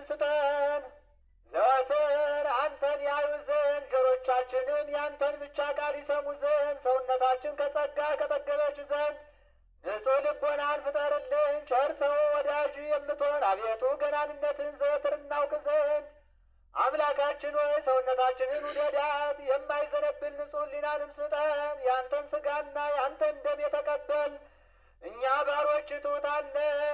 ስጠን። ዘወትር አንተን ያዩ ዘንድ ጆሮቻችንም ያንተን ብቻ ቃል ይሰሙ ዘንድ ሰውነታችን ከጸጋ ከጠገበች ዘንድ ንጹሕ ልቦናን ፍጠርልን። ቸር ሰው ወዳጅ የምትሆን አቤቱ ገናንነትን ዘወትር እናውቅ ዘንድ አምላካችን ሆይ ሰውነታችንን ውደዳት። የማይዘነብል ንጹሕ ሕሊናንም ስጠን። ያንተን ሥጋና ያንተን ደም የተቀበል እኛ ባሮች ትሑታን ነን።